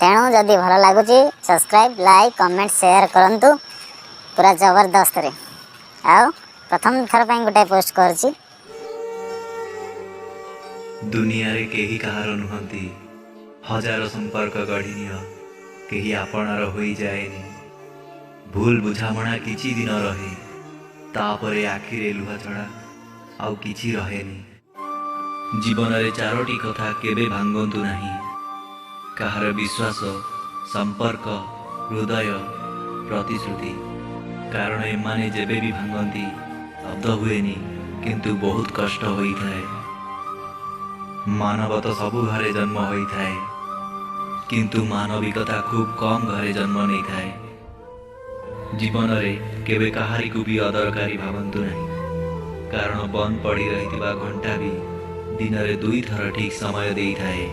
ତେଣୁ ଯଦି ଭଲ ଲାଗୁଛି, ସବସ୍କ୍ରାଇବ୍, ଲାଇକ୍, କମେଣ୍ଟ, ସେୟାର କରନ୍ତୁ ପୁରା ଜବରଦସ୍ତରେ। ଆଉ ପ୍ରଥମ ଥର ପାଇଁ ଗୋଟାଏ ପୋଷ୍ଟ କରୁଛି। ଦୁନିଆରେ କେହି କାହାର ନୁହନ୍ତି। ହଜାର ସମ୍ପର୍କ ଗଢ଼ିନିଅ, କେହି ଆପଣାର ହୋଇଯାଏନି। ଭୁଲ ବୁଝାମଣା କିଛି ଦିନ ରହେ, ତାପରେ ଆଖିରେ ଲୁହ ଛଡ଼ା ଆଉ କିଛି ରହେନି। ଜୀବନରେ ଚାରୋଟି କଥା କେବେ ଭାଙ୍ଗନ୍ତୁ ନାହିଁ: କାହାର ବିଶ୍ୱାସ, ସମ୍ପର୍କ, ହୃଦୟ, ପ୍ରତିଶ୍ରୁତି। କାରଣ ଏମାନେ ଯେବେ ବି ଭାଙ୍ଗନ୍ତି, ଶବ୍ଦ ହୁଏନି, କିନ୍ତୁ ବହୁତ କଷ୍ଟ ହୋଇଥାଏ। ମାନବ ତ ସବୁ ଘରେ ଜନ୍ମ ହୋଇଥାଏ, କିନ୍ତୁ ମାନବିକତା ଖୁବ୍ କମ୍ ଘରେ ଜନ୍ମ ନେଇଥାଏ। ଜୀବନରେ କେବେ କାହାରିକୁ ବି ଅଦରକାରୀ ଭାବନ୍ତୁ ନାହିଁ, କାରଣ ବନ୍ଦ ପଡ଼ି ରହିଥିବା ଘଣ୍ଟା ବି ଦିନରେ ଦୁଇଥର ଠିକ୍ ସମୟ ଦେଇଥାଏ।